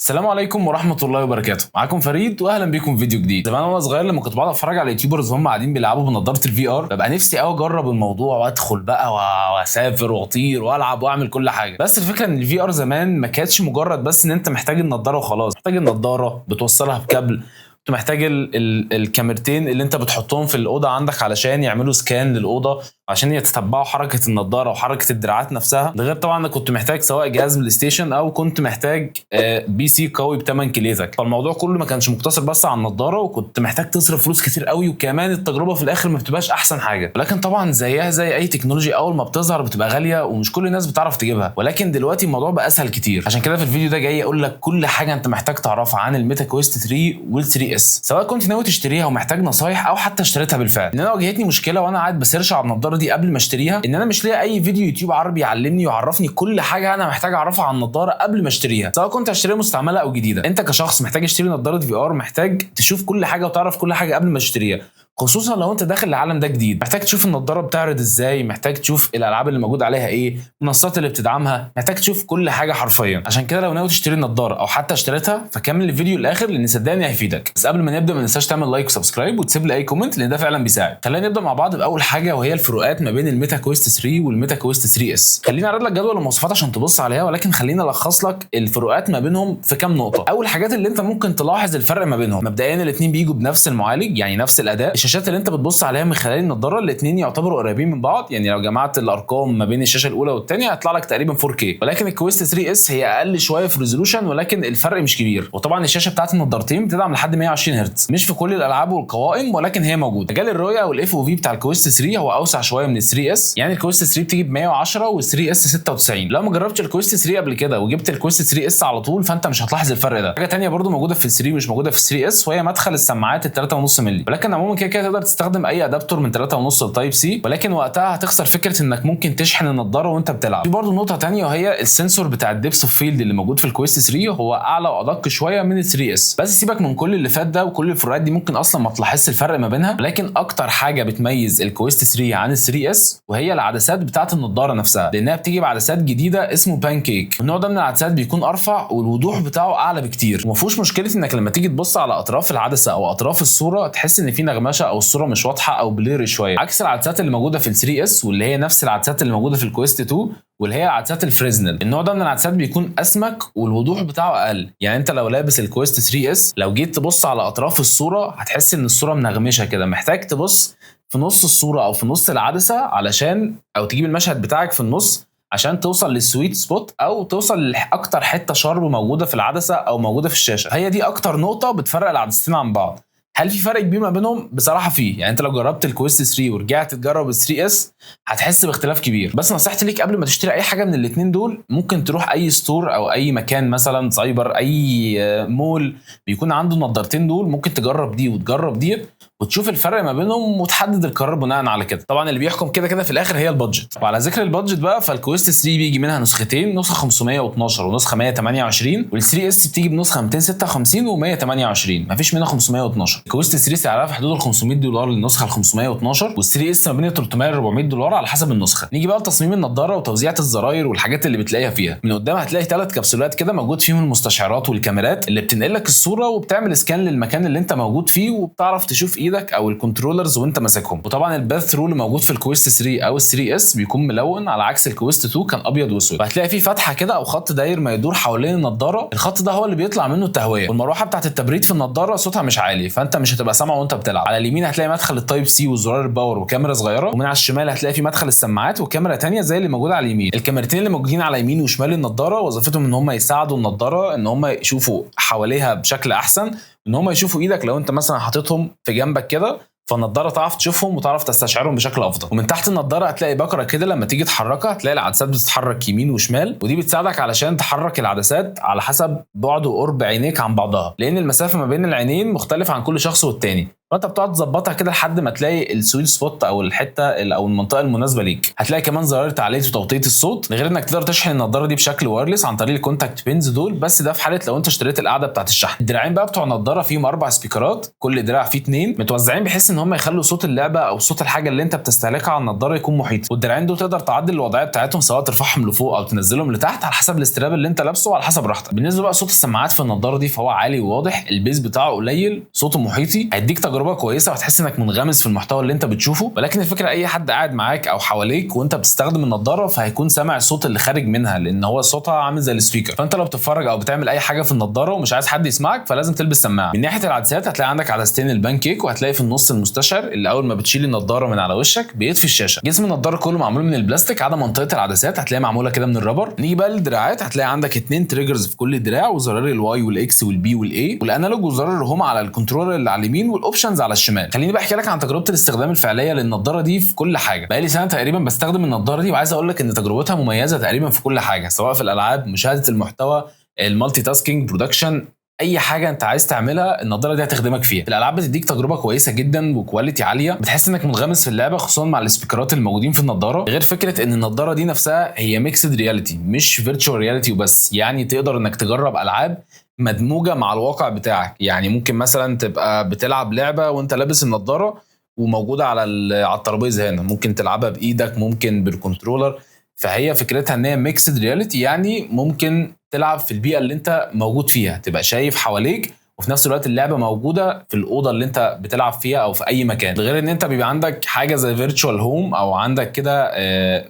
السلام عليكم ورحمة الله وبركاته. معاكم فريد واهلا بيكم في فيديو جديد. زمان وانا صغير لما كنت بقعد اتفرج على YouTubers وهم قاعدين بيلعبوا بنضاره ال VR، ببقى نفسي قوي اجرب الموضوع وادخل بقى واسافر واطير والعب واعمل كل حاجه. بس الفكرة ان ال VR زمان ما كانتش مجرد بس ان انت محتاج النضارة وخلاص، محتاج النضارة بتوصلها بكابل، كنت محتاج ال الكاميرتين اللي انت بتحطهم في الاوضة عندك علشان يعملوا scan للاوضه عشان يتتبعوا حركة النضارة وحركه الدراعات نفسها. ده غير طبعا انا كنت محتاج سواء جهاز PlayStation او كنت محتاج PC قوي بتمن كليتك. فالموضوع كله ما كانش مقتصر بس على النضاره، وكنت محتاج تصرف فلوس كتير قوي، وكمان التجربة في الاخر ما بتبقاش احسن حاجه. ولكن طبعا زيها زي اي technology، اول ما بتظهر بتبقى غالية ومش كل الناس بتعرف تجيبها، ولكن دلوقتي الموضوع بقى اسهل كتير. عشان كده في الفيديو ده جاي اقول لك كل حاجة انت محتاج تعرفها عن ال Meta Quest 3 وال 3 S، سواء كنت ناوي تشتريها ومحتاج نصايح او حتى اشتريتها بالفعل. ان انا واجهتني مشكلة وانا قاعد ب search على النضارة دي قبل ما اشتريها، ان انا مش لاقي اي فيديو يوتيوب عربي يعلمني ويعرفني كل حاجة انا محتاج اعرفها عن النضارة قبل ما اشتريها، سواء كنت هشتريها مستعملة او جديده. انت كشخص محتاج تشتري نضاره VR محتاج تشوف كل حاجة وتعرف كل حاجة قبل ما تشتريها، خصوصا لو انت داخل العالم ده جديد. محتاج تشوف النضارة بتعرض ازاي، محتاج تشوف الالعاب اللي موجود عليها ايه، المنصات اللي بتدعمها، محتاج تشوف كل حاجة حرفيا. عشان كده لو ناوي تشتري النضارة او حتى اشتريتها فكمل الفيديو للاخر لان صدقني هيفيدك. بس قبل ما نبدا ما تنساش تعمل like و subscribe وتسيب لي اي comment لان ده فعلا بيساعد. خلينا نبدا مع بعض باول حاجة وهي الفروقات ما بين ال Meta Quest 3 وال Meta Quest 3 S. خليني اعرض لك جدول المواصفات عشان تبص عليها، ولكن خليني الخص لك الفروقات ما بينهم في كام نقطة. اول حاجات اللي انت ممكن تلاحظ الفرق ما بينهم، مبدئيا الاثنين بيجوا بنفس المعالج، يعني نفس الاداء. الشاشات اللي انت بتبص عليها من خلال النضارة الاثنين يعتبروا قريبين من بعض، يعني لو جمعت الارقام ما بين الشاشة الاولى والثانية هيطلع لك تقريبا 4K، ولكن ال Quest 3 S هي اقل شوية في ال resolution ولكن الفرق مش كبير. وطبعا الشاشة بتاعت النضارتين بتدعم لحد 120 هرتز، مش في كل الالعاب والقوائم ولكن هي موجودة. مجال الرؤية او ال FOV بتاع ال Quest 3 هو اوسع شوية من ال 3 S، يعني ال Quest 3 بتيجي ب 110 وال 3 S 96. لو ما جربتش ال Quest 3 قبل كده وجبت ال Quest 3 S على طول فانت مش هتلاحظ الفرق ده. حاجة ثانية برضو موجودة في ال 3 مش موجودة في ال 3 S وهي مدخل السماعات ال 3.5 مللي، ولكن عموما كده كده تقدر تستخدم اي adapter من 3.5 ل Type C، ولكن وقتها هتخسر فكرة انك ممكن تشحن النضارة وانت بتلعب. في برضو نقطة ثانية وهي ال sensor بتاع ال depth of field اللي موجود في ال Quest 3 هو اعلى وادق شوية من ال 3 S. بس سيبك من كل اللي فات ده وكل الفروقات دي ممكن اصلا ما تلاحظش الفرق ما بينها، ولكن اكتر حاجة بتميز ال Quest 3 عن ال 3 S وهي العدسات بتاعه النضارة نفسها، لانها بتيجي بعدسات جديدة اسمه بانكيك. النوع ده من العدسات بيكون ارفع والوضوح بتاعه اعلى بكتير، وما فيهوش مشكلة انك لما تيجي تبص على اطراف العدسة او اطراف الصورة تحس ان في نغمشه او الصورة مش واضحة او blurry شويه، عكس العدسات اللي موجودة في ال 3 S واللي هي نفس العدسات اللي موجودة في ال Quest 2 واللي هي عدسات الفريزنل. النوع ده من العدسات بيكون اسمك والوضوح بتاعه اقل، يعني انت لو لابس ال Quest 3 S لو جيت تبص على اطراف الصورة هتحس ان الصورة منغمشه كده، محتاج تبص في نص الصورة او في نص العدسة علشان او تجيب المشهد بتاعك في النص عشان توصل لل sweet spot او توصل لاكتر حتة sharp موجودة في العدسة او موجودة في الشاشه. هي دي اكتر نقطة بتفرق العدستين عن بعض. هل في فرق كبير ما بينهم؟ بصراحة فيه، يعني انت لو جربت ال Quest 3 ورجعت تجرب ال 3 S هتحس باختلاف كبير. بس نصيحتي ليك قبل ما تشتري اي حاجة من الاثنين دول ممكن تروح اي store او اي مكان مثلا سايبر اي مول بيكون عنده النضارتين دول، ممكن تجرب دي وتجرب دي وتشوف الفرق ما بينهم وتحدد القرار بناء على كده. طبعا اللي بيحكم كده كده في الاخر هي ال budget. وعلى ذكر ال budget بقى، فال Quest 3 بيجي منها نسختين، نسخه 512 ونسخة 128، وال 3 S بتيجي بنسخه 256 و128، مفيش منها 512. ال Quest 3 سعرها في حدود ال 500 دولار للنسخه ال 512، وال 3 S ما بين 300 ل 400 دولار على حسب النسخة. نيجي بقى لتصميم النضارة وتوزيعه الزراير والحاجات اللي بتلاقيها فيها. من قدام هتلاقي ثلاث كبسولات كده موجود فيهم المستشعرات والكاميرات اللي بتنقل لك الصورة وبتعمل scan للمكان اللي انت موجود فيه، وبتعرف تشوف ايدك او ال controllers وانت ماسكهم. وطبعا ال pass through اللي موجود في ال Quest 3 او ال 3 S بيكون ملون، على عكس ال Quest 2 كان ابيض واسود. وهتلاقي فيه فتحه كده او خط داير ما يدور حوالين النضاره، الخط ده هو اللي بيطلع منه التهويه. والمروحه بتاعت التبريد في النضارة صوتها مش عالي، فانت مش هتبقى سامعه وانت بتلعب. على اليمين هتلاقي مدخل ال Type C وزرار ال power وكاميرا صغيره، ومن على الشمال هتلاقي في مدخل السماعات وكاميرا تانية زي اللي موجودة على اليمين. الكاميرتين اللي موجودين على يمين وشمال النضارة وظيفتهم ان هم يساعدوا النضارة ان هم يشوفوا حواليها بشكل احسن، ان هم يشوفوا ايدك لو انت مثلا حاططهم في جنبك كده، فالنضاره تعرف تشوفهم وتعرف تستشعرهم بشكل افضل. ومن تحت النضارة هتلاقي بكره كده لما تيجي تحركها هتلاقي العدسات بتتحرك يمين وشمال، ودي بتساعدك علشان تحرك العدسات على حسب بعد وقرب عينيك عن بعضها، لان المسافة ما بين العينين مختلفة عن كل شخص والتاني. فانت بتقعد تظبطها كده لحد ما تلاقي ال sweet spot او الحتة او المنطقة المناسبة ليك. هتلاقي كمان زرار تعليق وتوطيه الصوت، غير انك تقدر تشحن النضارة دي بشكل wireless عن طريق ال contact pins دول، بس ده في حاله لو انت اشتريت القاعدة بتاعت الشحن. الدراعين بقى بتوع النضارة فيهم 4 speakerات، كل دراع فيه 2 متوزعين بحيث ان هم يخلوا صوت اللعبة او صوت الحاجة اللي انت بتستهلكها على النضارة يكون محيط. والدراعين دول تقدر تعدل الوضعية بتاعتهم، سواء ترفعهم لفوق او تنزلهم لتحت على حسب ال strap اللي انت لابسه وعلى حسب راحتك. بالنسبة بقى صوت السماعات في النضارة دي فهو عالي وواضح، ال bass بتاعه قليل، صوته محيطي، هيديك تجربه كويسة وهتحس انك منغمس في المحتوى اللي انت بتشوفه. ولكن الفكرة اي حد قاعد معاك او حواليك وانت بتستخدم النضارة فهيكون سامع الصوت اللي خارج منها، لان هو صوتها عامل زي ال speaker. فانت لو بتتفرج او بتعمل اي حاجة في النضارة ومش عايز حد يسمعك فلازم تلبس سماعه. من ناحية العدسات هتلاقي عندك عدستين البانكيك، وهتلاقي في النص المستشعر اللي اول ما بتشيل النضارة من على وشك بيطفي الشاشة. جسم النضارة كله معمول من البلاستيك عدا منطقة العدسات هتلاقي معمولة كده من ال rubber. نيجي بقى للدراعات، هتلاقي عندك 2 triggers في كل دراع، وزرار الواي والاكس والبي والاي والانالوج، وزرار ال home على ال controller اللي على اليمين، وال options على الشمال. خليني بقى احكي لك عن تجربه الاستخدام الفعلية للنضاره دي في كل حاجة. بقالي سنة تقريبا بستخدم النضارة دي، وعايز اقول لك ان تجربتها مميزة تقريبا في كل حاجة، سواء في الالعاب، مشاهده المحتوى، ال multitasking، production، اي حاجة انت عايز تعملها النضارة دي هتخدمك فيها. في الالعاب بتديك تجربه كويسة جدا و quality عالية، بتحس انك منغمس في اللعبة، خصوصا مع ال speakerات الموجودين في النضارة. غير فكرة ان النضارة دي نفسها هي mixed reality مش virtual reality وبس، يعني تقدر انك تجرب العاب مدموجه مع الواقع بتاعك. يعني ممكن مثلا تبقى بتلعب لعبه وانت لابس النضارة وموجودة على الترابيزة هنا، ممكن تلعبها بايدك، ممكن بال controller. فهي فكرتها ان هي mixed reality، يعني ممكن تلعب في البيئة اللي انت موجود فيها، تبقى شايف حواليك وفي نفس الوقت اللعبة موجودة في الاوضة اللي انت بتلعب فيها او في اي مكان. غير ان انت بيبقى عندك حاجة زي virtual home، او عندك كده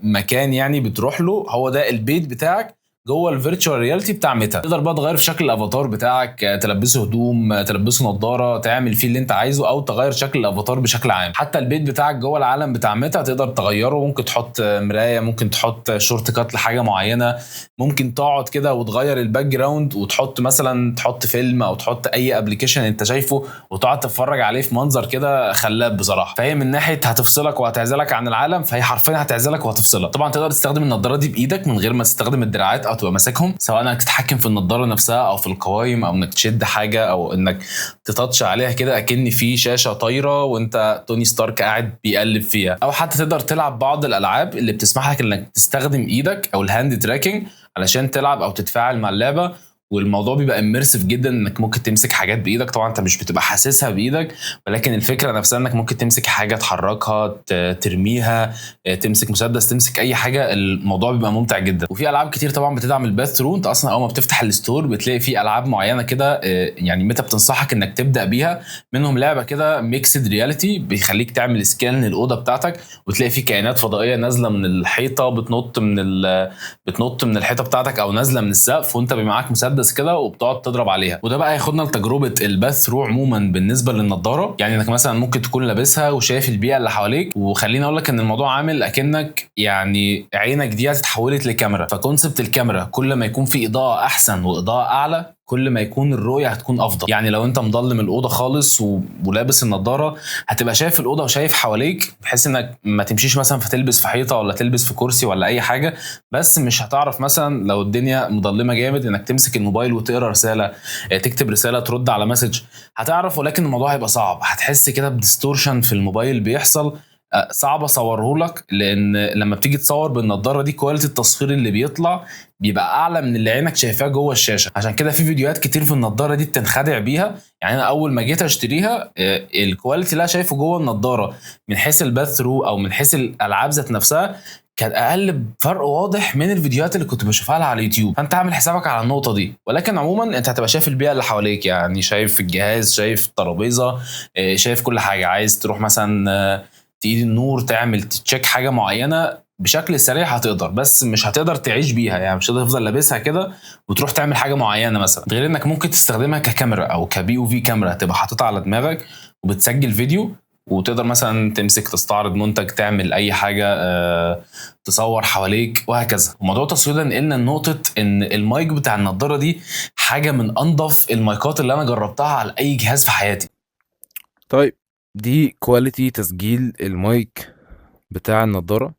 مكان يعني بتروح له، هو ده البيت بتاعك جوه ال virtual reality بتاع ميتا. تقدر بقى تغير في شكل الافاتار بتاعك، تلبسه هدوم، تلبسه نظاره، تعمل فيه اللي انت عايزه، او تغير شكل الافاتار بشكل عام. حتى البيت بتاعك جوه العالم بتاع ميتا تقدر تغيره، ممكن تحط مراية، ممكن تحط shortcut لحاجة معينة، ممكن تقعد كده وتغير ال background وتحط مثلا تحط فيلم او تحط اي application انت شايفه وتقعد تتفرج عليه في منظر كده خلاب بصراحة. فهي من ناحية هتفصلك وهتعزلك عن العالم، فهي حرفيا هتعزلك وهتفصلك. طبعا تقدر تستخدم النظارة دي بايدك من غير ما تستخدم الدراعات او تبقى ماسكهم، سواء انك تتحكم في النضارة نفسها او في القوايم، او انك تشد حاجة، او انك ت touch عليها كده اكن في شاشة طايره وانت توني ستارك قاعد بيقلب فيها، او حتى تقدر تلعب بعض الالعاب اللي بتسمح لك انك تستخدم ايدك او ال hand tracking علشان تلعب او تتفاعل مع اللعبة. والموضوع بيبقى immersive جدا، انك ممكن تمسك حاجات بايدك، طبعا انت مش بتبقى حاسسها بايدك، ولكن الفكرة نفسها انك ممكن تمسك حاجة تحركها، ترميها، تمسك مسدس، تمسك اي حاجة، الموضوع بيبقى ممتع جدا. وفي العاب كتير طبعا بتدعم ال pass through، انت اصلا اول ما بتفتح ال store بتلاقي في العاب معينة كده يعني ميتا بتنصحك انك تبدا بيها، منهم لعبه كده mixed reality بيخليك تعمل scan للاوضه بتاعتك وتلاقي في كائنات فضائية نازله من الحيطة، بتنط من الحيطة بتاعتك او نازله من السقف، وانت بيبقى معاك مسدس كده وبتقعد تضرب عليها. وده بقى ياخدنا لتجربة ال pass through عموما بالنسبة للنضاره، يعني انك مثلا ممكن تكون لابسها وشايف البيئة اللي حواليك، وخليني اقول لك ان الموضوع عامل اكنك يعني عينك دي اتحولت لكاميرا. ف concept الكاميرا كل ما يكون في اضاءه احسن واضاءة اعلى كل ما يكون الرؤية هتكون افضل. يعني لو انت مضلم الاوضة خالص ولابس النضارة هتبقى شايف الاوضة وشايف حواليك، بحيث انك ما تمشيش مثلا فتلبس في حيطة ولا تلبس في كرسي ولا اي حاجة، بس مش هتعرف مثلا لو الدنيا مضلمه جامد انك تمسك الموبايل وتقرا رسالة، تكتب رسالة، ترد على message، هتعرف، ولكن الموضوع هيبقى صعب، هتحس كده ب distortion في الموبايل بيحصل، صعب اصوره لك، لان لما بتيجي تصور بالنضاره دي quality التصوير اللي بيطلع بيبقى اعلى من اللي عينك شايفاه جوه الشاشة. عشان كده في فيديوهات كتير في النضارة دي بتنخدع بيها. يعني انا اول ما جيت اشتريها ال quality اللي انا شايفه جوه النضارة من حيث ال pass through او من حيث الالعاب ذات نفسها كان اقل بفرق واضح من الفيديوهات اللي كنت بشوفها لها على اليوتيوب. فانت عامل حسابك على النقطة دي، ولكن عموما انت هتبقى شايف البيئة اللي حواليك، يعني شايف الجهاز، شايف الترابيزة، شايف كل حاجة. عايز تروح مثلا تقيد النور، تعمل check حاجة معينة بشكل سريع هتقدر، بس مش هتقدر تعيش بيها، يعني مش هتقدر تفضل لابسها كده وتروح تعمل حاجة معينة مثلا. غير انك ممكن تستخدمها ككاميرا او ك POV كاميرا، تبقى حاططها على دماغك وبتسجل فيديو، وتقدر مثلا تمسك تستعرض منتج، تعمل اي حاجة، تصور حواليك وهكذا. وموضوع التصوير ده نقلنا لنقطة ان المايك بتاع النضارة دي حاجة من انظف المايكات اللي انا جربتها على اي جهاز في حياتي. طيب دي quality تسجيل المايك بتاع النضارة،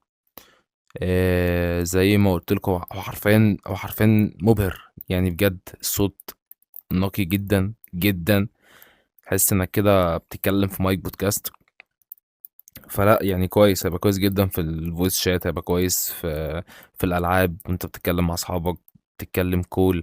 زي ما قلت لكم هو حرفيا مبهر، يعني بجد الصوت نقي جدا جدا. تحس انك كده بتتكلم في mic podcast. فلا يعني كويس، هيبقى كويس جدا في ال voice chat، هيبقى كويس في الالعاب وانت بتتكلم مع اصحابك، بتتكلم call.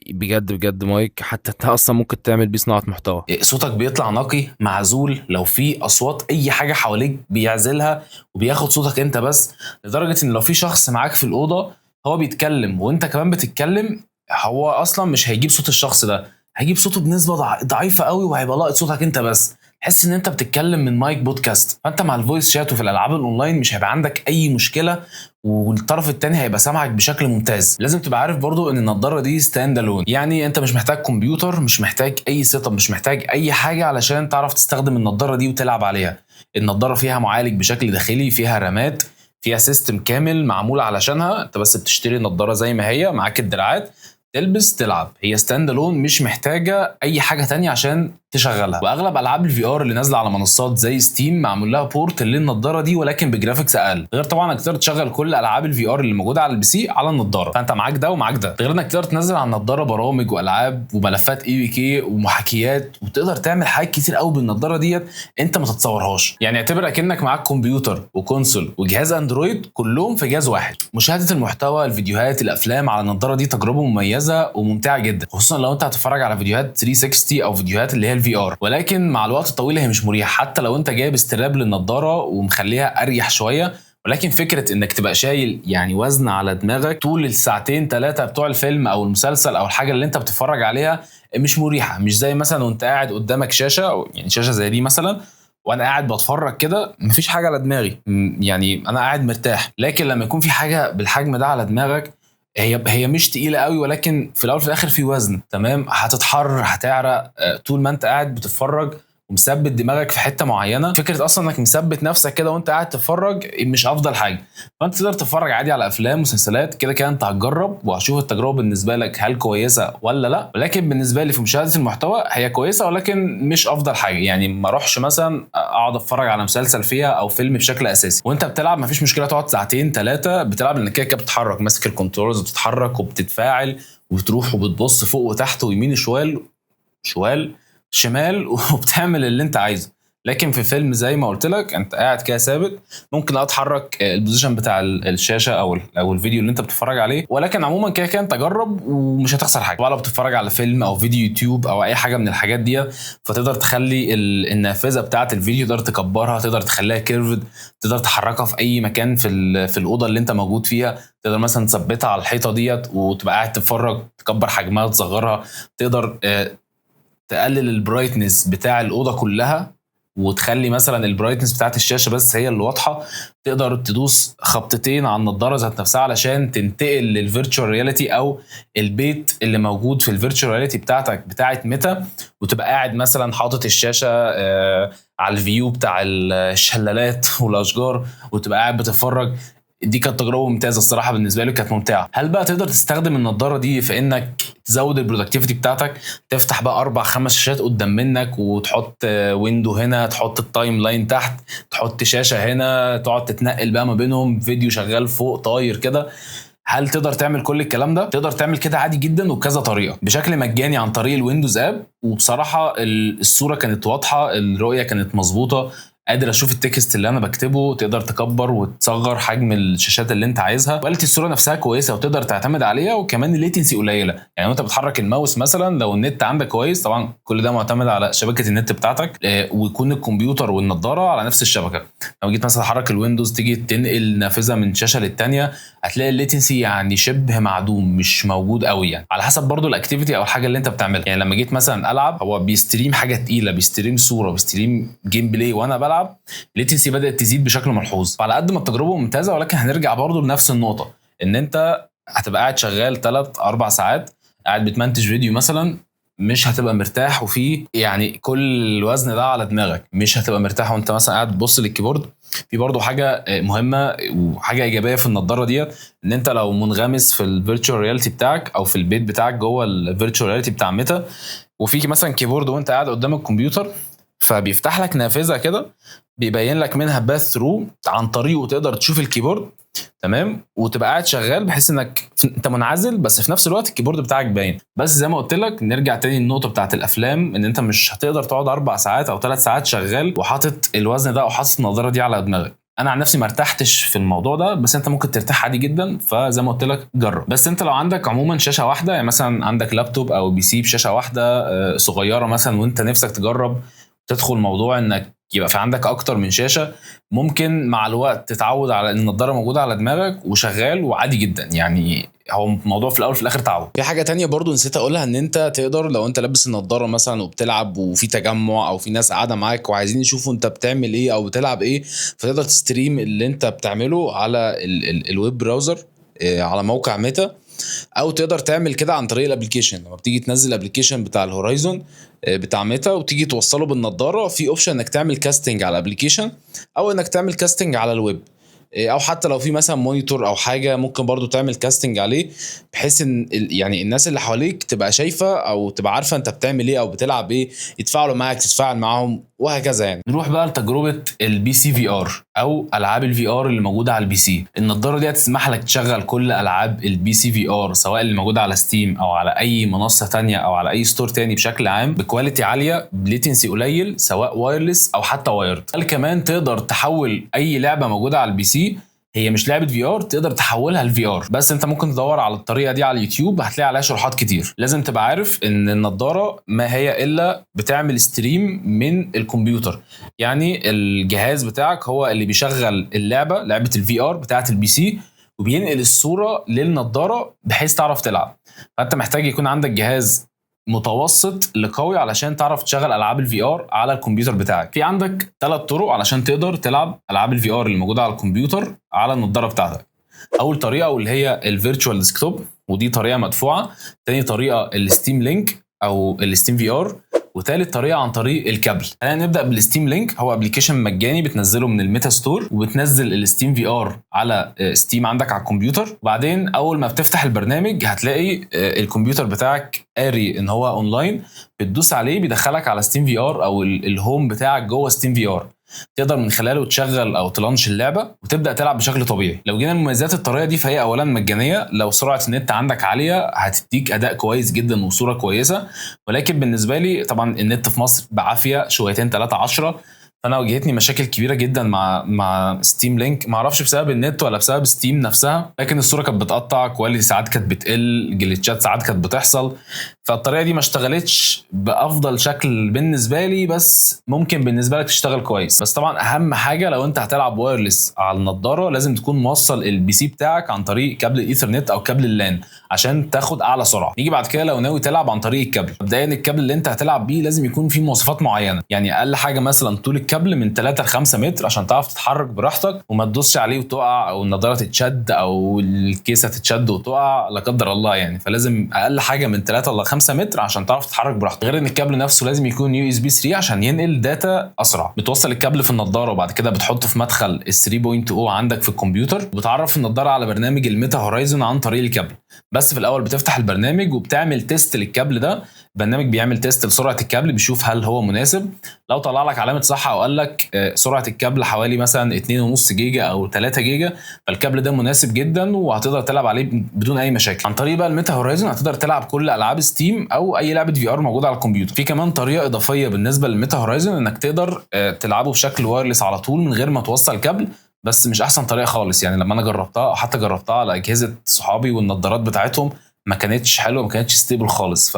بجد بجد مايك حتى انت اصلا ممكن تعمل بيه صناعة محتوى. صوتك بيطلع نقي معزول، لو في اصوات اي حاجة حواليك بيعزلها وبياخد صوتك انت بس، لدرجة ان لو في شخص معاك في الاوضة هو بيتكلم وانت كمان بتتكلم، هو اصلا مش هيجيب صوت الشخص ده، هيجيب صوته بنسبة ضعيفة قوي، وهيبقى لاقط صوتك انت بس. تحس ان انت بتتكلم من mic podcast. فانت مع ال voice chat وفي الالعاب الاونلاين مش هيبقى عندك اي مشكلة، والطرف الثاني هيبقى سامعك بشكل ممتاز. لازم تبقى عارف برضو ان النضارة دي stand alone، يعني انت مش محتاج كمبيوتر، مش محتاج اي setup، مش محتاج اي حاجة علشان تعرف تستخدم النضارة دي وتلعب عليها. النضارة فيها معالج بشكل داخلي، فيها رامات، فيها system كامل معمول علشانها. انت بس بتشتري النضارة زي ما هي معاك الدراعات، تلبس تلعب. هي stand alone، مش محتاجه اي حاجة تانية عشان تشغلها. واغلب العاب ال VR اللي نازله على منصات زي Steam معمول لها port للنضاره دي، ولكن ب graphics اقل. غير طبعا انك تقدر تشغل كل العاب ال VR اللي موجودة على ال PC على النضارة، فانت معاك ده ومعاك ده. غير انك تقدر تنزل على النضارة برامج والعاب وملفات APK ومحاكيات، وتقدر تعمل حاجات كتير قوي بالنضاره ديت انت ما تتصورهاش. يعني اعتبر اكنك معاك كمبيوتر و console وجهاز Android كلهم في جهاز واحد. مشاهده المحتوى، الفيديوهات، الافلام على النضارة دي تجربه مميزة وممتعة جدا، خصوصا لو انت هتتفرج على فيديوهات 360 او فيديوهات اللي هي ال VR. ولكن مع الوقت الطويل هي مش مريحه، حتى لو انت جايب strap للنضاره ومخليها اريح شوية. ولكن فكرة انك تبقى شايل يعني وزن على دماغك طول الساعتين ثلاثة بتوع الفيلم او المسلسل او الحاجة اللي انت بتتفرج عليها مش مريحه. مش زي مثلا وانت قاعد قدامك شاشة، يعني شاشة زي دي مثلا، وانا قاعد بتفرج كده مفيش حاجة على دماغي، يعني انا قاعد مرتاح. لكن لما يكون في حاجة بالحجم ده على دماغك، هي مش تقيلة قوي، ولكن في الاول وفي الاخر في وزن، تمام، هتتحر، هتعرق طول ما انت قاعد بتتفرج ومثبت دماغك في حتة معينة. فكرة اصلا انك مثبت نفسك كده وانت قاعد تتفرج مش افضل حاجة. فانت تقدر تتفرج عادي على افلام مسلسلات، كده كده انت هتجرب وهتشوف التجربة بالنسبة لك هل كويسة ولا لا. ولكن بالنسبة لي في مشاهده المحتوى هي كويسة، ولكن مش افضل حاجة. يعني ما اروحش مثلا اقعد اتفرج على مسلسل فيها او فيلم بشكل اساسي. وانت بتلعب مفيش مشكلة تقعد ساعتين ثلاثة بتلعب، لان كده كده بتتحرك، ماسك ال controllers بتتحرك وبتتفاعل وبتروح وبتبص فوق وتحت ويمين شوال شمال وبتعمل اللي انت عايزه. لكن في فيلم زي ما قلت لك انت قاعد كده ثابت، ممكن اتحرك ال position بتاع الشاشة او الفيديو اللي انت بتتفرج عليه، ولكن عموما كده كده انت جرب ومش هتخسر حاجة. ولا بتتفرج على فيلم او فيديو يوتيوب او اي حاجة من الحاجات دي، فتقدر تخلي النافذة بتاعه الفيديو تقدر تكبرها، تقدر تخليها curved، تقدر تحركها في اي مكان في الاوضة اللي انت موجود فيها. تقدر مثلا تثبتها على الحيطة ديت وتبقى قاعد تتفرج، تكبر حجمها، تصغرها، تقدر تقلل ال brightness بتاع الاوضة كلها وتخلي مثلا ال brightness بتاعت الشاشة بس هي اللي واضحة. تقدر تدوس خبطتين على النضارة ذات نفسها علشان تنتقل لل virtual reality او البيت اللي موجود في ال virtual reality بتاعتك بتاعت ميتا، وتبقى قاعد مثلا حاطط الشاشة على ال view بتاع الشلالات والاشجار وتبقى قاعد بتتفرج. دي كانت تجربه ممتازة الصراحة بالنسبة لي، كانت ممتعة. هل بقى تقدر تستخدم النضارة دي في انك تزود ال productivity بتاعتك، تفتح بقى 4-5 شاشات قدام منك وتحط window هنا، تحط ال timeline تحت، تحط شاشة هنا، تقعد تتنقل بقى ما بينهم، فيديو شغال فوق طاير كده؟ هل تقدر تعمل كل الكلام ده؟ تقدر تعمل كده عادي جدا وبكذا طريقه، بشكل مجاني عن طريق ال Windows app. وبصراحة الصورة كانت واضحة، الرؤية كانت مظبوطة، قادر اشوف ال text اللي انا بكتبه، تقدر تكبر وتصغر حجم الشاشات اللي انت عايزها، quality الصورة نفسها كويسة وتقدر تعتمد عليها، وكمان ال latency قليله. يعني وانت بتحرك الماوس مثلا لو النت عندك كويس، طبعا كل ده معتمد على شبكة النت بتاعتك، ويكون الكمبيوتر والنضاره على نفس الشبكة. لو جيت مثلا تحرك ال windows تيجي تنقل نافذة من شاشة للتانيه، هتلاقي ال latency يعني شبه معدوم، مش موجود قوي، يعني على حسب برضو ال activity او الحاجة اللي انت بتعملها. يعني لما جيت مثلا العب، هو بي stream حاجة تقيلة، بي stream صوره، بي stream gameplay وانا بلعب، ال latency بدات تزيد بشكل ملحوظ. فعلى قد ما التجربة ممتازة، ولكن هنرجع برضو لنفس النقطة، ان انت هتبقى قاعد شغال 3-4 ساعات قاعد بتمنتج فيديو مثلا، مش هتبقى مرتاح، وفي يعني كل الوزن ده على دماغك، مش هتبقى مرتاح وانت مثلا قاعد تبص لل keyboard. في برضو حاجة مهمة وحاجه ايجابية في النضارة ديت، ان انت لو منغمس في ال virtual reality بتاعك او في البيت بتاعك جوه ال virtual reality بتاع ميتا، وفي مثلا keyboard وانت قاعد قدام الكمبيوتر، فبيفتح لك نافذة كده بيبين لك منها pass through، عن طريقه تقدر تشوف ال keyboard. تمام، وتبقى قاعد شغال بحيث انك انت منعزل، بس في نفس الوقت ال keyboard بتاعك باين. بس زي ما قلت لك نرجع تاني للنقطة بتاعت الافلام، ان انت مش هتقدر تقعد 4 ساعات او 3 ساعات شغال وحاطط الوزن ده او حاطط النضارة دي على دماغك. انا عن نفسي ما ارتحتش في الموضوع ده، بس انت ممكن ترتاح عادي جدا. فزي ما قلت لك جرب. بس انت لو عندك عموما شاشة واحدة، يعني مثلا عندك لابتوب او PC بشاشة واحدة صغيرة مثلا، وانت نفسك تجرب تدخل موضوع انك يبقى في عندك اكتر من شاشة، ممكن مع الوقت تتعود على ان النضارة موجودة على دماغك وشغال وعادي جدا. يعني هو الموضوع في الاول في الاخر تعود. في حاجة تانية برضو نسيت اقولها، ان انت تقدر لو انت لابس النضارة مثلا وبتلعب وفي تجمع او في ناس قاعدة معاك وعايزين يشوفوا انت بتعمل ايه او بتلعب ايه، فتقدر ت stream اللي انت بتعمله على ال web browser على موقع ميتا، او تقدر تعمل كده عن طريق ال application. لما بتيجي تنزل ال application بتاع ال Horizon بتاع ميتا وتيجي توصله بالنضاره، في option انك تعمل casting على ال application او انك تعمل casting على الويب، او حتى لو في مثلا monitor او حاجة ممكن برضو تعمل casting عليه، بحيث ان يعني الناس اللي حواليك تبقى شايفه او تبقى عارفه انت بتعمل ايه او بتلعب ايه، يتفاعلوا معاك، تتفاعل معاهم وهكذا. يعني نروح بقى لتجربة ال PC VR او العاب ال VR اللي موجودة على ال PC. النضارة دي هتسمح لك تشغل كل العاب ال PC VR، سواء اللي موجودة على Steam او على اي منصة تانية او على اي store تاني بشكل عام، ب quality عالية، ب latency قليل، سواء wireless او حتى wired. هل كمان تقدر تحول اي لعبه موجودة على ال PC هي مش لعبه VR تقدر تحولها ل VR، بس انت ممكن تدور على الطريقة دي على اليوتيوب هتلاقي عليها شروحات كتير. لازم تبقى عارف ان النضارة ما هي الا بتعمل stream من الكمبيوتر، يعني الجهاز بتاعك هو اللي بيشغل اللعبة، لعبه ال VR بتاعه ال PC، وبينقل الصورة للنضاره بحيث تعرف تلعب. فانت محتاج يكون عندك جهاز متوسط لقوي علشان تعرف تشغل العاب ال VR على الكمبيوتر بتاعك. في عندك 3 طرق علشان تقدر تلعب العاب ال VR اللي موجودة على الكمبيوتر على النضارة بتاعتك. اول طريقه واللي هي ال virtual desktop، ودي طريقه مدفوعة. تاني طريقه ال Steam Link او ال Steam VR، وثالث طريقه عن طريق الكابل. خلينا نبدا بال Steam Link. هو application مجاني بتنزله من ال Meta Store، وبتنزل ال Steam VR على Steam عندك على الكمبيوتر. وبعدين اول ما بتفتح البرنامج هتلاقي الكمبيوتر بتاعك قاري ان هو اونلاين، بتدوس عليه بيدخلك على Steam VR او ال home بتاعك جوه Steam VR، تقدر من خلاله تشغل او ت launch اللعبة وتبدا تلعب بشكل طبيعي. لو جينا لمميزات الطريقة دي فهي اولا مجانية، لو سرعة النت عندك عالية هتديك اداء كويس جدا وصوره كويسة. ولكن بالنسبة لي طبعا النت في مصر بعافية شويتين 3 10، فانا واجهتني مشاكل كبيرة جدا مع Steam Link، ما اعرفش بسبب النت ولا بسبب Steam نفسها، لكن الصورة كانت بتقطع، quality ساعات كانت بتقل، glitch ات ساعات كانت بتحصل. فالطريقه دي ما اشتغلتش بافضل شكل بالنسبة لي، بس ممكن بالنسبة لك تشتغل كويس. بس طبعا اهم حاجة لو انت هتلعب wireless على النضارة لازم تكون موصل ال PC بتاعك عن طريق كابل الايثرنت او كابل ال LAN عشان تاخد اعلى سرعة. نيجي بعد كده لو ناوي تلعب عن طريق الكابل، مبدئيا الكابل اللي انت هتلعب بيه لازم يكون فيه مواصفات معينة، يعني اقل حاجة مثلا طول الكابل من 3 ل 5 متر عشان تعرف تتحرك براحتك وما تدوسش عليه وتقع، او النضارة تتشد او الكيسة تتشد وتقع لا قدر الله يعني. فلازم اقل حاجة من 3 ل 5 متر عشان تعرف تتحرك براحتك. غير ان الكابل نفسه لازم يكون USB 3 عشان ينقل data اسرع. بتوصل الكابل في النضارة وبعد كده بتحطه في مدخل ال 3.0 عندك في الكمبيوتر، وبتعرف النضارة على برنامج ال Meta Horizon عن طريق الكابل. بس في الاول بتفتح البرنامج وبتعمل test للكابل ده، البرنامج بيعمل test لسرعه الكابل، بيشوف هل هو مناسب. لو طلع لك علامة صح او قال لك سرعة الكابل حوالي مثلا 2.5 جيجا او 3 جيجا، فالكابل ده مناسب جدا وهتقدر تلعب عليه بدون اي مشاكل. عن طريق بقى ال Meta Horizon هتقدر تلعب كل العاب Steam او اي لعبه VR موجودة على الكمبيوتر. في كمان طريقه اضافية بالنسبة لل Meta Horizon انك تقدر تلعبه بشكل wireless على طول من غير ما توصل كابل، بس مش احسن طريقه خالص. يعني لما انا جربتها او حتى جربتها على اجهزة صحابي والنضارات بتاعتهم ما كانتش حلوة، ما كانتش stable خالص، ف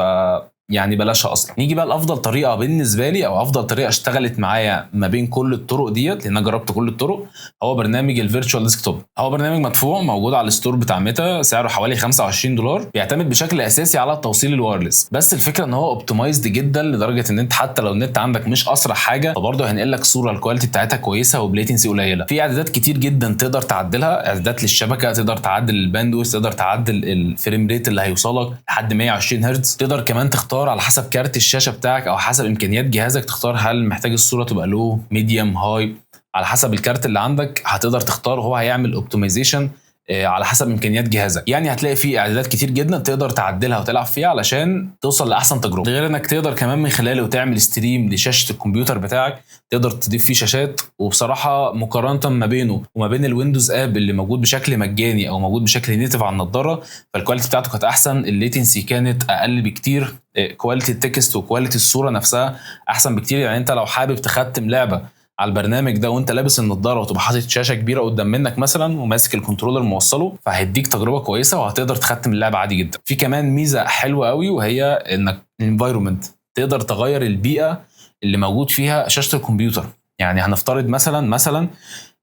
يعني بلاشها اصلا. نيجي بقى لافضل طريقه بالنسبة لي او افضل طريقه اشتغلت معايا ما بين كل الطرق ديت، لان انا جربت كل الطرق، هو برنامج ال virtual desktop. هو برنامج مدفوع موجود على ال store بتاع ميتا، سعره حوالي $25، بيعتمد بشكل اساسي على التوصيل ال wireless. بس الفكرة ان هو optimized جدا لدرجة ان انت حتى لو النت عندك مش اسرع حاجة فبرضه هينقل لك صوره ال quality بتاعتها كويسة وب latency قليله. في اعدادات كتير جدا تقدر تعدلها، اعدادات للشبكه، تقدر تعدل ال bandwidth، تقدر تعدل ال frame rate اللي هيوصلك لحد 120 هرتز، تقدر كمان تختار على حسب كارت الشاشة بتاعك او حسب امكانيات جهازك، تختار هل محتاج الصورة تبقى low، medium، high، على حسب الكارت اللي عندك هتقدر تختار، وهو هيعمل optimization على حسب امكانيات جهازك. يعني هتلاقي فيه اعدادات كتير جدا تقدر تعدلها وتلعب فيها علشان توصل لاحسن تجربه. غير انك تقدر كمان من خلاله تعمل stream لشاشه الكمبيوتر بتاعك، تقدر تضيف فيه شاشات. وبصراحة مقارنة ما بينه وما بين ال Windows app اللي موجود بشكل مجاني او موجود بشكل native على النضارة، فال quality بتاعته كانت احسن، ال latency كانت اقل بكتير، quality ال text و quality الصورة نفسها احسن بكتير. يعني انت لو حابب تختم لعبه على البرنامج ده وانت لابس النضارة وتبقى حاطط شاشة كبيرة قدام منك مثلا وماسك ال controller موصله، فهيديك تجربه كويسة وهتقدر تختم اللعبة عادي جدا. في كمان ميزة حلوة قوي، وهي انك ال environment تقدر تغير البيئة اللي موجود فيها شاشة الكمبيوتر. يعني هنفترض مثلا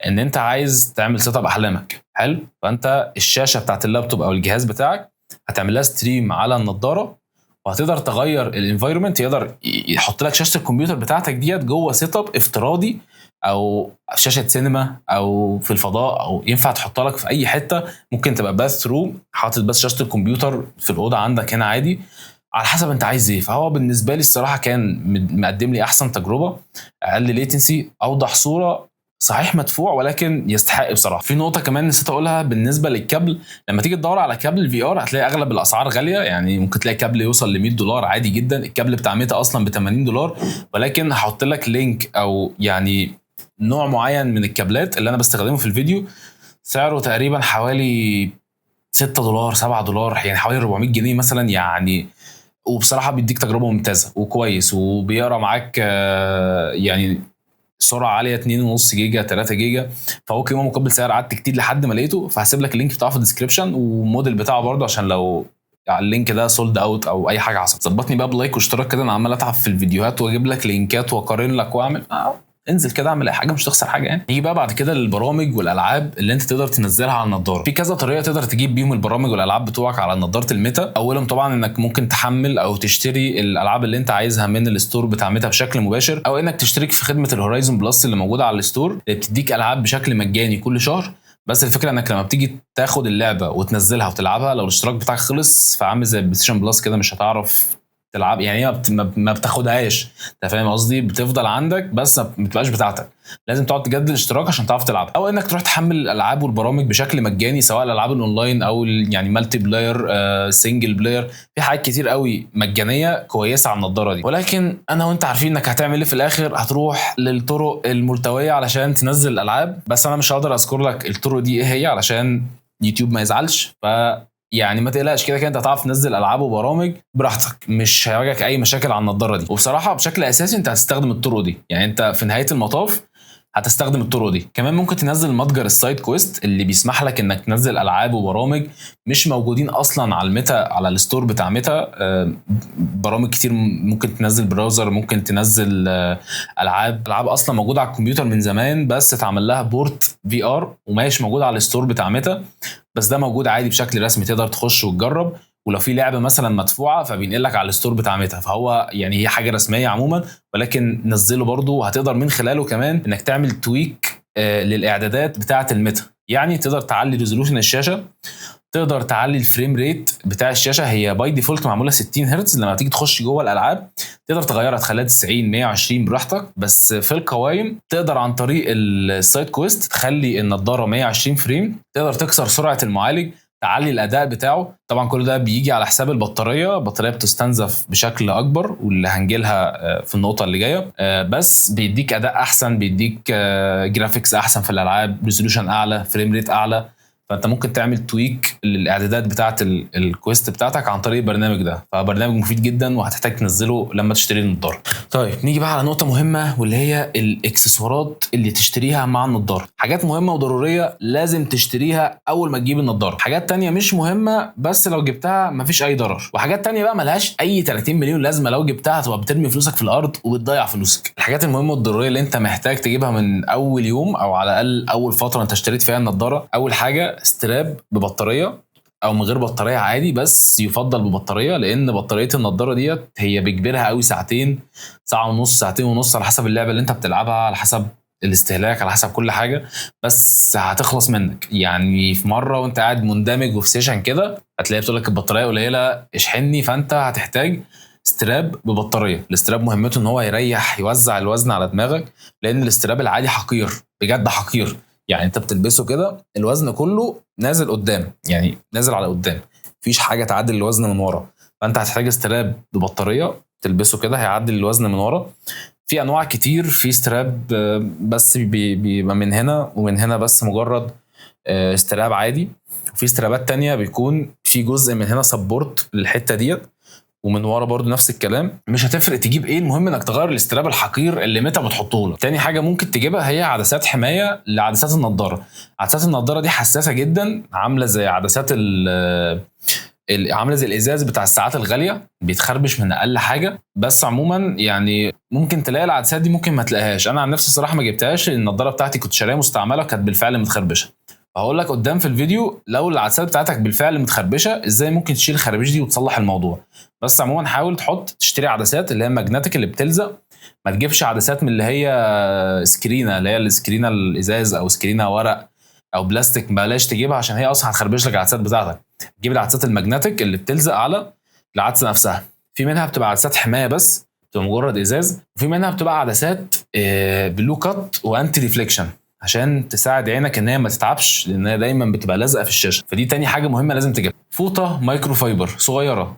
ان انت عايز تعمل setup احلامك، حلو، فانت الشاشة بتاعت اللابتوب او الجهاز بتاعك هتعمل لها stream على النضارة، وهتقدر تغير ال environment، يقدر يحط لك شاشة الكمبيوتر بتاعتك ديت جوه setup افتراضي او شاشة سينما او في الفضاء، او ينفع تحطها لك في اي حتة. ممكن تبقى bathroom حاطط بس شاشة الكمبيوتر في الاوضة عندك هنا عادي، على حسب انت عايز ايه. فهو بالنسبة لي الصراحة كان مقدم لي احسن تجربه، اقل latency، اوضح صوره، صحيح مدفوع ولكن يستحق بصراحة. في نقطة كمان نسيت اقولها بالنسبة للكابل، لما تيجي تدور على كابل VR هتلاقي اغلب الاسعار غالية، يعني ممكن تلاقي كابل يوصل ل $100 عادي جدا. الكابل بتاع ميتا اصلا ب $80، ولكن هحط لك link او يعني نوع معين من الكابلات اللي انا بستخدمه في الفيديو، سعره تقريبا حوالي $6 $7، يعني حوالي 400 جنيه مثلا يعني. وبصراحة بيديك تجربه ممتازة وكويس، وبيقرا معاك يعني سرعة عالية 2.5 جيجا 3 جيجا، فهو قيمة مقابل سعر. قعدت كتير لحد ما لقيته، فهسيب لك ال link بتاعه في ال description والموديل بتاعه برده، عشان لو ال link ده sold out او اي حاجة حصلت. ظبطني بقى ب like واشتراك كده، انا عمال اتعب في الفيديوهات واجيب لك لينكات واقارن لك واعمل انزل كده اعمل اي حاجة، مش تخسر حاجة يعني. نيجي بقى بعد كده للبرامج والالعاب اللي انت تقدر تنزلها على النضارة. في كذا طريقه تقدر تجيب بيهم البرامج والالعاب بتوعك على نضاره الميتا. اولهم طبعا انك ممكن تحمل او تشتري الالعاب اللي انت عايزها من ال store بتاع ميتا بشكل مباشر، او انك تشترك في خدمة ال Horizon Plus اللي موجودة على ال store اللي بتديك العاب بشكل مجاني كل شهر. بس الفكرة انك لما بتيجي تاخد اللعبة وتنزلها وتلعبها، لو الاشتراك بتاعك خلص فعامل زي ال PlayStation Plus كده، مش هتعرف تلعب يعني، ما بتاخدهاش، انت فاهم قصدي، بتفضل عندك بس ما بتبقاش بتاعتك، لازم تقعد تجدد الاشتراك عشان تعرف تلعب. او انك تروح تحمل الالعاب والبرامج بشكل مجاني، سواء الالعاب الاونلاين او يعني multiplayer، single player، في حاجات كتير قوي مجانية كويسة على النضارة دي. ولكن انا وانت عارفين انك هتعمل ايه في الاخر، هتروح للطرق الملتوية علشان تنزل الالعاب. بس انا مش هقدر اذكر لك الطرق دي ايه هي علشان يوتيوب ما يزعلش، ف يعني ما تقلقش، كده كده انت هتعرف تنزل العاب وبرامج براحتك، مش هيواجهك اي مشاكل على النضارة دي. وبصراحة بشكل اساسي انت هتستخدم الطرق دي، يعني انت في نهاية المطاف هتستخدم الطرق دي. كمان ممكن تنزل متجر ال SideQuest اللي بيسمح لك انك تنزل العاب وبرامج مش موجودين اصلا على الميتا، على ال store بتاع ميتا. برامج كتير، ممكن تنزل browser، ممكن تنزل العاب اصلا موجودة على الكمبيوتر من زمان بس اتعمل لها port VR وماش موجودة على ال store بتاع ميتا، بس ده موجود عادي بشكل رسمي، تقدر تخش وتجرب. ولو في لعبه مثلا مدفوعة فبينقل لك على ال store بتاع ميتا، فهو يعني هي حاجة رسمية عموما، ولكن نزله برضو. وهتقدر من خلاله كمان انك تعمل tweak للاعدادات بتاعه الميتا، يعني تقدر تعلي resolution الشاشة، تقدر تعلي ال frame rate بتاع الشاشة، هي by default معمولة 60 هرتز، لما تيجي تخش جوه الالعاب تقدر تغيرها تخليها 90 120 براحتك. بس في القوائم تقدر عن طريق ال SideQuest تخلي النضارة 120 frame، تقدر تكسر سرعة المعالج، تعلي الاداء بتاعه. طبعا كل ده بيجي على حساب البطارية، البطارية بتستنزف بشكل اكبر واللي هنجيلها في النقطة اللي جاية، بس بيديك اداء احسن، بيديك graphics احسن في الالعاب، resolution اعلى، frame rate اعلى. فانت ممكن تعمل tweak للاعدادات بتاعه ال Quest بتاعتك عن طريق البرنامج ده، فبرنامج مفيد جدا وهتحتاج تنزله لما تشتري النضارة. طيب نيجي بقى على نقطة مهمة واللي هي الاكسسوارات اللي تشتريها مع النضارة. حاجات مهمة وضرورية لازم تشتريها اول ما تجيب النضارة، حاجات تانية مش مهمة بس لو جبتها مفيش اي ضرر، وحاجات تانية بقى ملهاش اي 30 مليون لازمه، لو جبتها هتبقى بترمي فلوسك في الارض وبتضيع فلوسك. الحاجات المهمة والضروريه اللي انت محتاج تجيبها من اول يوم او على الاقل اول فترة انت اشتريت فيها النضارة، اول حاجة strap ببطاريه او من غير بطارية عادي، بس يفضل ببطاريه لان بطارية النضارة ديت هي بكبرها قوي، ساعتين، ساعة ونص، ساعتين ونص، على حسب اللعبة اللي انت بتلعبها، على حسب الاستهلاك، على حسب كل حاجة، بس هتخلص منك. يعني في مرة وانت قاعد مندمج وفي session كده هتلاقي بتقول لك البطارية قليله اشحني، فانت هتحتاج strap ببطاريه. ال strap مهمته ان هو يريح، يوزع الوزن على دماغك، لان ال strap العادي حقير بجد، حقير. يعني انت بتلبسه كده الوزن كله نازل قدام، يعني نازل على قدام، مفيش حاجة تعدل الوزن من ورا. فانت هتحتاج strap ببطاريه تلبسه كده هيعدل الوزن من ورا. في انواع كتير، في strap بس بيبقى من هنا ومن هنا بس، مجرد strap عادي. وفي strap ات تانية بيكون في جزء من هنا support للحتة ديت، ومن ورا برضو نفس الكلام. مش هتفرق تجيب ايه، المهم انك تغير ال strap الحقير اللي ميتا بتحطه لك. تاني حاجة ممكن تجيبها هي عدسات حماية لعدسات النضارة. عدسات النضارة دي حساسة جدا، عامله زي عدسات عامله زي الازاز بتاع الساعات الغالية، بيتخربش من اقل حاجة. بس عموما يعني ممكن تلاقي العدسات دي، ممكن ما تلاقيهاش. انا عن نفسي الصراحة ما جبتهاش، لان النضارة بتاعتي كنت شاريها مستعملة وكانت بالفعل متخربشه. هقول لك قدام في الفيديو لو العدسات بتاعتك بالفعل متخربشه ازاي ممكن تشيل الخرابيش دي وتصلح الموضوع. بس عموما حاول تشتري عدسات اللي هي magnetic اللي بتلزق، ما تجيبش عدسات من اللي هي سكرينه، اللي هي السكرينه الازاز او سكرينه ورق او بلاستيك، بلاش تجيبها عشان هي اصلا هتخربش لك العدسات بتاعتك. تجيب العدسات ال magnetic اللي بتلزق على العدسة نفسها. في منها بتبقى عدسات حماية بس، بتبقى مجرد ازاز، وفي منها بتبقى عدسات blue cut و anti reflection عشان تساعد عينك ان هي ما تتعبش، لان هي دايما بتبقى لازقه في الشاشة. فدي تاني حاجة مهمة لازم تجيبها. فوطه مايكرو فايبر صغيرة،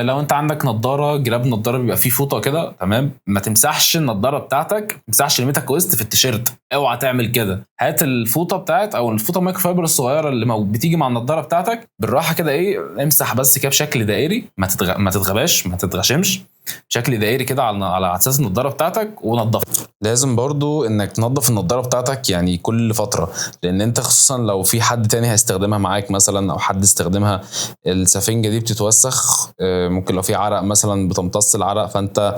لو انت عندك نظاره، جراب نظاره بيبقى فيه فوطه كده، تمام. ما تمسحش النظارة بتاعتك، ما تمسحش ال Meta Quest في التيشيرت، اوعى تعمل كده. هات الفوطه بتاعت او الفوطه مايكرو فايبر الصغيرة اللي بتيجي مع النظارة بتاعتك، بالراحة كده ايه، امسح بس كده بشكل دائري، ما تتغباش، ما تتغشمش، بشكل دائري كده على عدسات النظارة بتاعتك ونضفها. لازم برضو انك تنظف النظارة بتاعتك يعني كل فترة، لان انت خصوصا لو في حد تاني هيستخدمها معاك مثلا، او حد استخدمها، السفنجه دي بتتوسخ، ممكن لو في عرق مثلا بتمتص العرق، فانت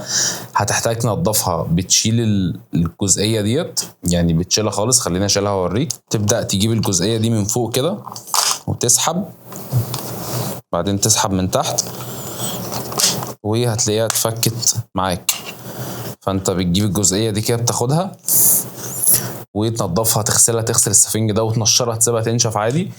هتحتاج تنظفها. بتشيل الجزئية ديت، يعني بتشيلها خالص. خلينا اشيلها واوريك. تبدا تجيب الجزئية دي من فوق كده وتسحب، بعدين تسحب من تحت، وهتلاقيها اتفكت معاك. فانت بتجيب الجزئية دي كده، بتاخدها وتنضفها، تغسلها، تغسل السفنج ده وتنشرها، تسيبها تنشف عادي.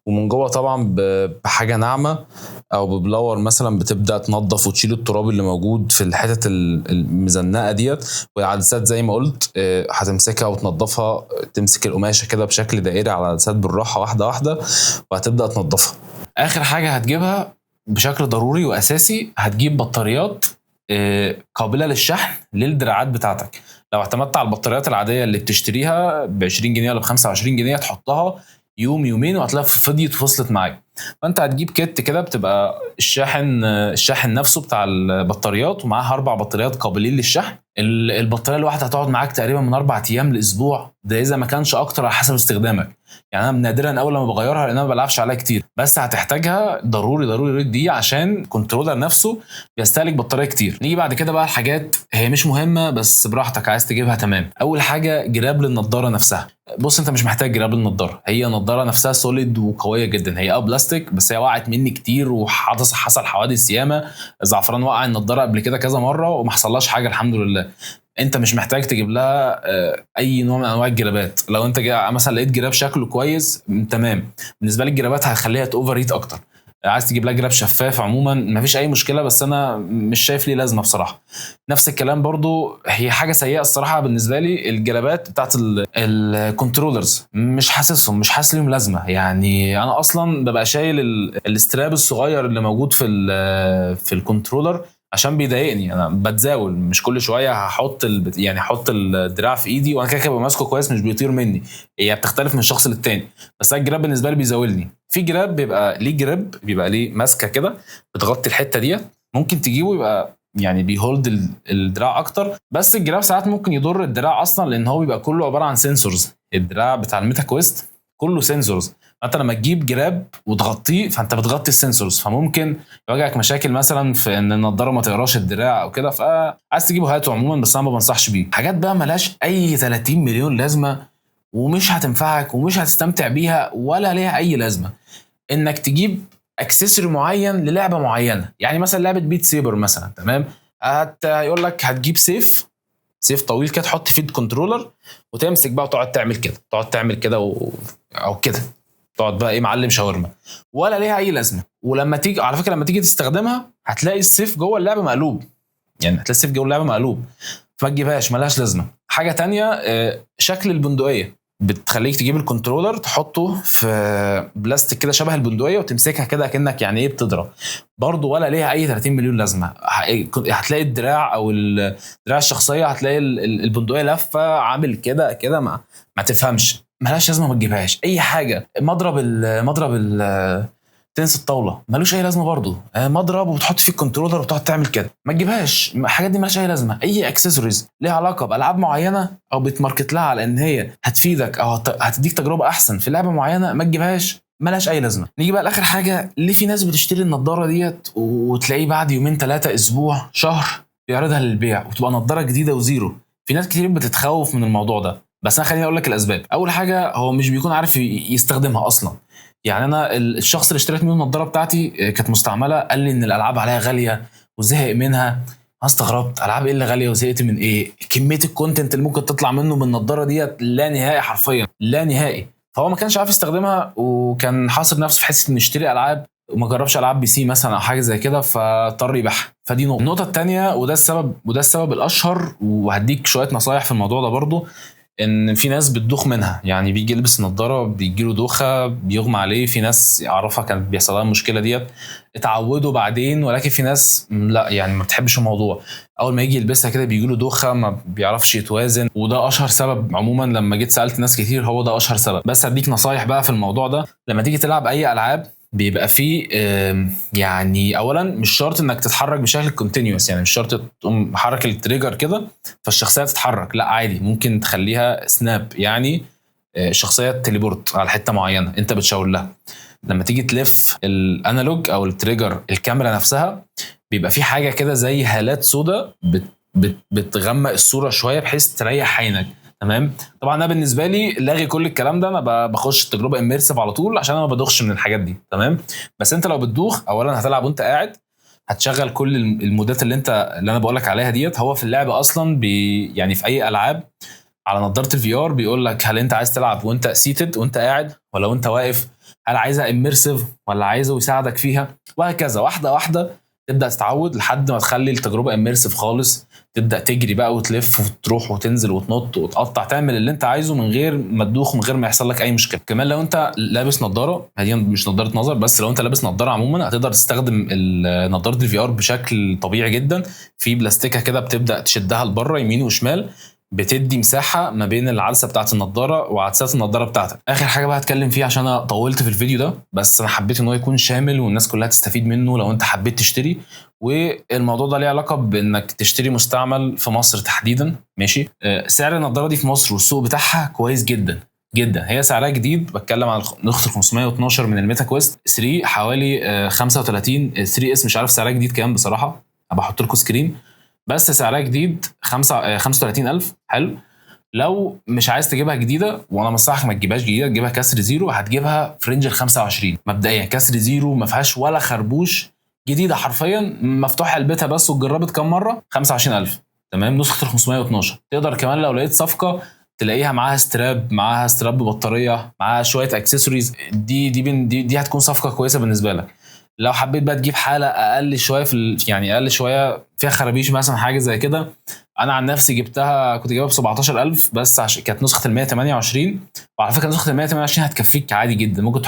ومن جوه طبعا بحاجة ناعمة او ب blower مثلا بتبدا تنظف وتشيل التراب اللي موجود في الحتت المزنقه ديت. والعدسات زي ما قلت هتمسكها وتنضفها، تمسك القماشه كده بشكل دائري على العدسات بالراحة، واحدة واحدة، وهتبدا تنضفها. اخر حاجة هتجيبها بشكل ضروري واساسي، هتجيب بطاريات قابله للشحن للدراعات بتاعتك. لو اعتمدت على البطاريات العادية اللي بتشتريها ب 20 جنيه ولا ب 25 جنيه، تحطها يوم يومين وهتلاقيها فضيت وفصلت معاك. فانت هتجيب kit كده بتبقى الشاحن نفسه بتاع البطاريات، ومعاها 4 بطاريات قابلين للشحن. البطارية الواحدة هتقعد معاك تقريبا من 4 ايام لاسبوع، ده اذا ما كانش اكتر على حسب استخدامك. يعني انا نادرا اول لما بغيرها، لان انا ما بلعبش عليها كتير، بس هتحتاجها ضروري ضروري دي عشان controller نفسه بيستهلك بطارية كتير. نيجي بعد كده بقى الحاجات هي مش مهمة بس براحتك عايز تجيبها، تمام. اول حاجة جراب للنضاره نفسها. بص انت مش محتاج جراب للنضاره، هي النضارة نفسها solid وقويه جدا. هي بلاستيك، بس هي وقعت مني كتير وحصل حوادث ياما. زعفران وقع النضارة قبل كده كذا مرة وما حصلهاش حاجة الحمد لله. انت مش محتاج تجيب لها اي نوع من انواع الجرابات. لو انت مثلا لقيت جراب شكله كويس تمام، بالنسبة لي الجرابات هتخليها overheat اكتر. عايز تجيب لها جراب شفاف عموما مفيش اي مشكلة، بس انا مش شايف ليه لازمه بصراحة. نفس الكلام برضو هي حاجة سيئه الصراحة بالنسبة لي، الجرابات بتاعت ال controllers مش حاسسهم، مش حاسس ليهم لازمه. يعني انا اصلا ببقى شايل ال strap الصغير اللي موجود في ال controller عشان بيضايقني، انا بتزاول، مش كل شوية هحط يعني احط الدراع في ايدي، وانا كده كده ببقى ماسكه كويس مش بيطير مني. هي بتختلف من شخص للتاني، بس الجراب بالنسبة لي بيزاولني. في جراب بيبقى ليه grip، بيبقى ليه ماسكه كده بتغطي الحتة ديت، ممكن تجيبه يبقى يعني بي hold الدراع اكتر. بس الجراب ساعات ممكن يضر الدراع اصلا، لان هو بيبقى كله عبارة عن sensors. الدراع بتاع ال Meta Quest كله sensors، فانت لما تجيب جراب وتغطيه فانت بتغطي ال sensors، فممكن يواجهك مشاكل مثلا في ان النضارة ما تقراش الدراع او كده. فعايز تجيبه هاته عموما، بس انا ما بنصحش بيه. حاجات بقى ملهاش اي 30 مليون لازمه ومش هتنفعك ومش هتستمتع بيها ولا ليها اي لازمه، انك تجيب accessory معين للعبة معينة. يعني مثلا لعبه Beat Saber مثلا، تمام، هيقول لك هتجيب سيف طويل كده تحط فيه ال controller وتمسك بقى وتقعد تعمل كده، تقعد تعمل كده او كده، تقعد بقى ايه معلم شاورما، ولا ليها اي لازمه. ولما تيجي على فكرة لما تيجي تستخدمها هتلاقي السيف جوه اللعبة مقلوب، يعني هتلاقي السيف جوه اللعبة مقلوب، فما تجيبهاش، ملهاش لازمه. حاجة تانية، شكل البندقية. بتخليك تجيب ال controller تحطه في بلاستيك كده شبه البندقية وتمسكها كده كانك يعني ايه بتضرب، برضه ولا ليها اي 30 مليون لازمه. هتلاقي الدراع او الدراع الشخصية، هتلاقي البندقية لفه عامل كده كده، ما تفهمش، ملهاش لازمه، ما تجيبهاش. اي حاجة، مضرب تنس الطاولة ملوش اي لازمه برضه، مضرب وبتحط فيه ال controller وبتقعد تعمل كده، ما تجيبهاش. الحاجات دي ملهاش اي لازمه. اي اكسسوارز ليها علاقة بالعاب معينة او بت market لها على ان هي هتفيدك او هتديك تجربه احسن في لعبه معينة، ما تجيبهاش، ملهاش اي لازمه. نيجي بقى لاخر حاجة، ليه في ناس بتشتري النضارة ديت وتلاقيه بعد يومين 3 اسبوع شهر بيعرضها للبيع وتبقى نضاره جديدة و zero؟ في ناس كتير بتتخوف من الموضوع ده، بس انا خليني اقول لك الاسباب. اول حاجة، هو مش بيكون عارف يستخدمها اصلا. يعني انا الشخص اللي اشتريت منه النضارة بتاعتي كانت مستعملة، قال لي ان الالعاب عليها غالية وزهق منها. انا استغربت، العاب ايه اللي غالية وزهقت من ايه؟ كمية ال content اللي ممكن تطلع منه من النضارة ديت لا نهائي، حرفيا لا نهائي. فهو ما كانش عارف يستخدمها، وكان حاصر نفسه في حتة انه يشتري العاب وما جربش العاب PC مثلا او حاجة زي كده، فاضطر يبيعها. فدي نقطة. النقطة الثانية، وده السبب الاشهر، وهديك شوية نصايح في الموضوع ده برضو، ان في ناس بتدوخ منها. يعني بيجي يلبس النضارة بيجي له دوخه، بيغمى عليه. في ناس اعرفها كانت بيحصل لها المشكلة ديت، اتعودوا بعدين، ولكن في ناس لا، يعني ما بتحبش الموضوع، اول ما يجي يلبسها كده بيجي له دوخه، ما بيعرفش يتوازن. وده اشهر سبب عموما، لما جيت سالت ناس كتير هو ده اشهر سبب. بس هديك نصايح بقى في الموضوع ده. لما تيجي تلعب اي العاب بيبقى فيه يعني اولا مش شرط انك تتحرك بشكل continuous، يعني مش شرط تقوم حرك ال trigger كده فالشخصيه تتحرك، لا عادي ممكن تخليها snap، يعني الشخصية teleport على حتة معينة انت بتشاور لها. لما تيجي تلف ال analog او ال trigger الكاميرا نفسها بيبقى في حاجة كده زي هالات سوداء بتغمق الصورة شوية بحيث تريح عينك. تمام. طبعا انا بالنسبة لي لاغي كل الكلام ده، انا بخش التجربة immersive على طول عشان انا ما بدوخش من الحاجات دي. تمام. بس انت لو بتدوخ، اولا هتلعب وانت قاعد، هتشغل كل المودات اللي انا بقول لك عليها ديت. هو في اللعبة اصلا يعني في اي العاب على نظاره ال VR بيقول لك هل انت عايز تلعب وانت seated وانت قاعد ولا وانت واقف، هل عايزها immersive ولا عايزه يساعدك فيها، وهكذا. واحدة واحدة تبدا تتعود لحد ما تخلي التجربة immersive خالص، تبدا تجري بقى وتلف وتروح وتنزل وتنط وتقطع، تعمل اللي انت عايزه من غير ما تدوخ، من غير ما يحصل لك اي مشكلة. كمان لو انت لابس نظاره، هي مش نظاره نظر بس، لو انت لابس نظاره عموما هتقدر تستخدم نظاره ال VR بشكل طبيعي جدا. في بلاستيكه كده بتبدا تشدها لبره يمين وشمال، بتدي مساحة ما بين العدسة بتاعه النضارة وعدسات النضارة بتاعتك. اخر حاجة بقى هتكلم فيها عشان انا طولت في الفيديو ده، بس انا حبيت ان هو يكون شامل والناس كلها تستفيد منه لو انت حبيت تشتري. والموضوع ده ليه علاقة بانك تشتري مستعمل في مصر تحديدا. ماشي. سعر النضارة دي في مصر والسوق بتاعها كويس جدا جدا. هي سعرها جديد، بتكلم عن نسخه 512 من ال Meta Quest 3 حوالي 35، 3 S مش عارف سعرها جديد كام بصراحة، هبقى احط لكم screen، بس سعرها جديد 35,000. حلو. لو مش عايز تجيبها جديدة، وانا بنصحك ما تجيبهاش جديدة، تجيبها كسر zero، هتجيبها في range ال 25 مبدئيا. كسر zero ما فيهاش ولا خربوش، جديدة حرفيا، مفتوح علبتها بس واتجربت كام مرة، 25,000. تمام. نسخه ال 512 تقدر كمان لو لقيت صفقة تلاقيها معاها strap، معاها strap ببطاريه، معاها شوية اكسسوارز، دي دي دي, دي هتكون صفقة كويسة بالنسبة لك. لو حبيت بقى تجيب حاله اقل شوية في يعني اقل شوية فيها خرابيش مثلا، حاجة زي كده، انا عن نفسي جبتها، كنت جايبها ب 17,000 بس، عشان كانت نسخه ال 128. وعلى فكرة نسخه ال 128 هتكفيك عادي جدا، ممكن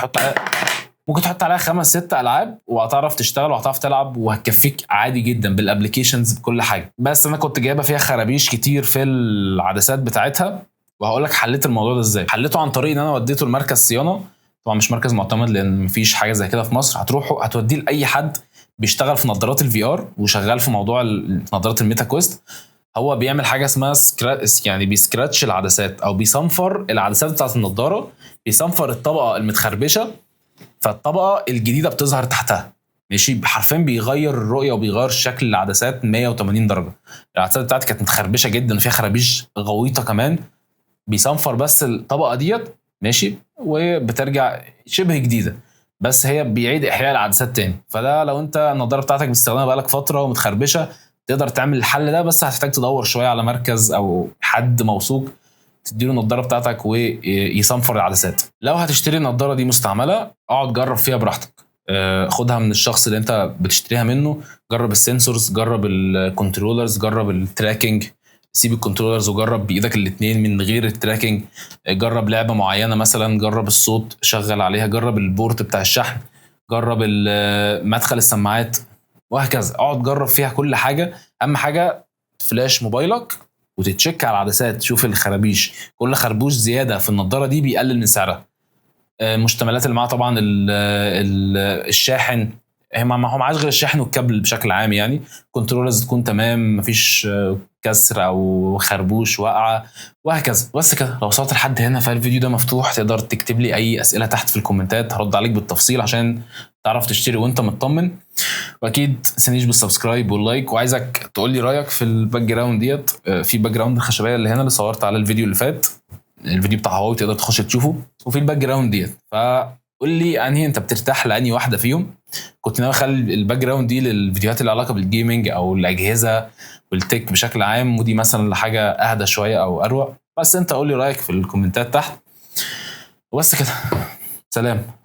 تحط عليها 5 6 العاب وهتعرف تشتغل وهتعرف تلعب وهتكفيك عادي جدا بال applications بكل حاجة. بس انا كنت جايبها فيها خرابيش كتير في العدسات بتاعتها، وهقول لك حليت الموضوع ده ازاي. حليته عن طريق ان انا وديته لمركز صيانة، طبعا مش مركز معتمد لان مفيش حاجة زي كده في مصر. هتروحوا هتوديه لاي حد بيشتغل في نظارات ال VR وشغال في موضوع نظارات ال Meta Quest. هو بيعمل حاجة اسمها يعني بي scratch العدسات او بيصنفر العدسات بتاعت النضارة، بيصنفر الطبقة المتخربشه، فالطبقه الجديدة بتظهر تحتها. ماشي. حرفيا بيغير الرؤية وبيغير شكل العدسات 180 درجه. العدسات بتاعتي كانت متخربشه جدا وفيها خرابيش غويطه كمان، بيصنفر بس الطبقة ديت، ماشي، وبترجع شبه جديدة، بس هي بيعيد احياء العدسات تاني. فده لو انت النضارة بتاعتك بتستخدمها بقالك فترة ومتخربشه تقدر تعمل الحل ده، بس هتحتاج تدور شوية على مركز او حد موثوق تديله النضارة بتاعتك ويصنفر العدسات. لو هتشتري النضارة دي مستعملة، اقعد جرب فيها براحتك، خدها من الشخص اللي انت بتشتريها منه، جرب ال sensors، جرب ال controllers، جرب ال tracking، سيب ال controllers وجرب بايدك الاثنين من غير ال tracking. جرب لعبه معينة مثلا، جرب الصوت شغل عليها، جرب ال port بتاع الشحن، جرب مدخل السماعات وهكذا. اقعد جرب فيها كل حاجة. اهم حاجة فلاش موبايلك وتتشيك على العدسات، تشوف الخرابيش، كل خربوش زيادة في النضارة دي بيقلل من سعرها. المشتملات اللي معاها طبعا الشاحن، هي ما هو معاش غير الشاحن والكابل بشكل عام يعني. controllers تكون تمام، مفيش كسر او خربوش وقعه وهكذا. بس كده، لو وصلت لحد هنا فالفيديو ده مفتوح، تقدر تكتب لي اي اسئلة تحت في الكومنتات، هرد عليك بالتفصيل عشان تعرف تشتري وانت مطمن. واكيد تنسانيش بال subscribe وال like، وعايزك تقول لي رايك في ال background ديت. في background الخشبية اللي هنا اللي صورت على الفيديو اللي فات، الفيديو بتاع هواوي تقدر تخش تشوفه، وفي ال background ديت، فقول لي انهي انت بترتاح لانهي واحدة فيهم. كنت ناوي اخلي ال background دي للفيديوهات اللي علاقة بال gaming او الاجهزة وال tech بشكل عام، ودي مثلا لحاجة اهدى شوية او اروق. بس انت قول لي رايك في الكومنتات تحت. وبس كده، سلام.